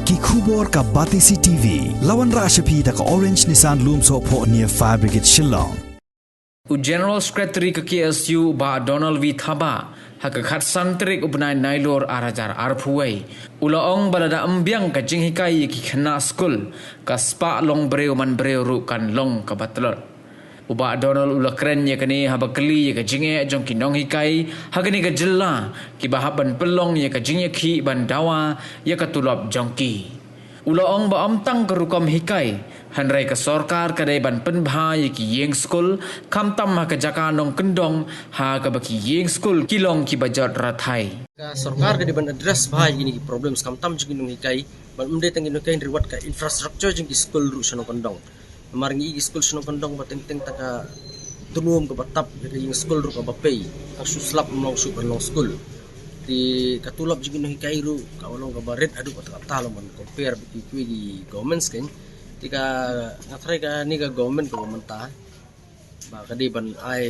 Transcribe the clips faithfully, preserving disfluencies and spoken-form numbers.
Ki khubor ka Batesi T V. La wanrah sha phi da ka Orange Nissan Lumsohphoh near Fire Brigade Shillong. U General Secretary ka K S U, Bah Donald V Thabah, ha ka khatsan tarik u bnai Nailur ar hajar arphew wei, u la ong ba lada ym biang ka jinghikai ïa ki khynnah skul, ka spah long briew man briew ruh kan long kaba tlot. U Bah Donald u la kren ïa kane haba kylli ïa ka jingeh jong ki nonghikai ha kane ka jylla, kiba hap ban pynlong ïa ka jingïakhih ban dawa ïa ka tulop jong ki. U la ong ba ym tang ka rukom hikai, hynrei ka sorkar ka dei ban pynbha ïa ki ïing skul, khamtam ha ka jaka nongkyndong, ha kaba ki ïing skul ki long kiba jot rathai. Ka sorkar ka dei ban address bha ïa kine ki problems, khamtam jong ki nonghikai, ban ym dei tang ki nonghikai, hynrei wat ka infrastructure jong ki skul ruh sha nongkyndong. Namar ngi i ki skul sha nongkyndong ba teng teng tang ka drum kaba tap, ïa ka ïing skul ruh kaba pei, ka shu slap ym long shuh ban long skul. Te ka tulop jong ki nonghikai ruh ka long kaba rit haduh katta katta long ban compare bad kiwei ki governments kein. Te ka, nga tharai kane ka government kaba mynta ba ka dei ban ai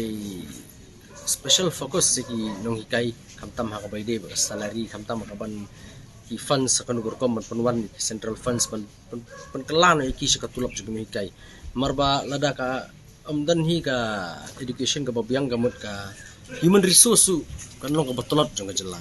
special focus ïa ki nonghikai, khamtam ha kaba ïadei bad ka salary, khamtam ha kaban ki funds ha kano ka rukom ban pynwan, ki central funds ban, ban, ban kylla noh ïa ki sha ka tulop jong ki nonghikai. Namar ba lada ka ym don hi ka education kaba biang, ka mut ka human resource ruh kan long kaba tlot jong ka jylla.